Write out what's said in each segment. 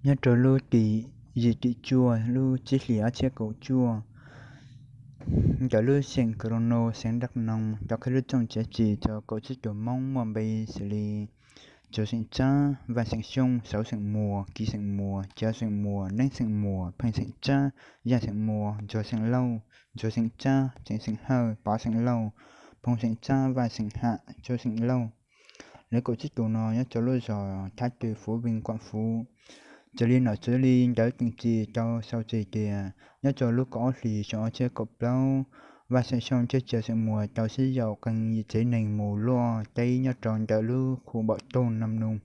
Nyob rau lub tim yim tim cuaj lub tsib hlis ob txhiab kaum cuaj, ntawm lub xeem Crono xeev Dak Noos cov qhib lub txooj txiav txim rau kaum tsib tus Hmoob muaj npe xws li Tsuas xeem Tsab, Vaj xeem Xyooj, Sauv xeem Muas, Kiv xeem Muas, Cawv xeem Muas, Neeb xeem Muas, Pheej xeem Tsab, Yaj xeem Muas, Ntsuag xeem Lauj, Ntsuag xeem Tsab, Tseem xeem Hawj, Pov xeem Lauj, Phoo xeem Tsab, Vaj xeem Ham, Tsuab xeem Lauj. Lawv kaum tsib tus no nyob rau lub zos Thab Tw, Fuv Vij, Kuam Fuv. Raws li nom tswv li ntawd teem txim tau sau tseg tias nyob rau lub kaum ob hlis xyoo ob txhiab kaum plaub, Vaj xeem Xyooj thiab Cawv xeem Muas tau sib yaum qee yim tsev neeg mus luaj teb nyob rau ntawm lub khu Npaum Tooj Nam Nus.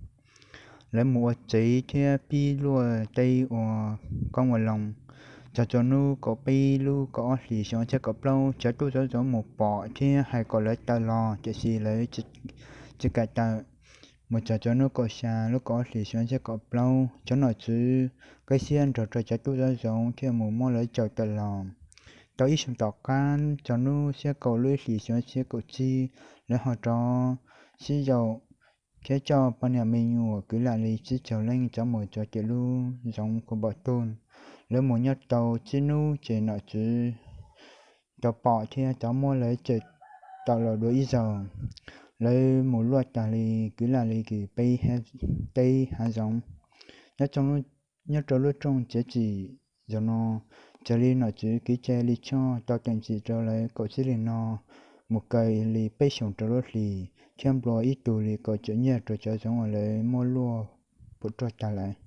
Lawv mus ua tsev thiab pib luaj teb ua qoob ua loo. Txog rau hnub kaum peb lub kaum ob hlis xyoo ob txhiab kaum plaub, cov tub zov zoov mus pom thiab hais kom lawv tawm los, tiam sis lawv tsis kam tawm. Mus txog rau hnub kaum xya lub kaum ob hlis xyoo ob txhiab kaum plaub, cov nom tswv qib siab nrog rau cov tub zov zoov thiaj mus muab lawv caum tawm los. Tau ib xyoo tom qab, txog hnub xiab kaum lub ib hlis xyoo ob txhiab kaum tsib, lawv ho rov sib yaum thiab coj poj niam me nyuam kwv lam li tsib caug leej rov mus rau tim lub zoov khu Npaum Tooj. Lawv mus nyob tau tsib hnub ces nom tswv rov pom thiab rov muab lawv caum tawm los dua ib zaug. Lawv mus luaj tag li kwv lam li kwv peb teb hav zoov nyob rau lub rooj txiav txim zaum no. Raws li nom tswv kwv Cai Lis Choj tau teem txim rau lawv kaum tsib leeg no mus kaw li peb xyoos rau lub hlis thiab nplua ib tug li kaum tawm nyiaj rau cov zoov uas lawv muab luaj puas ruaj tag lawm.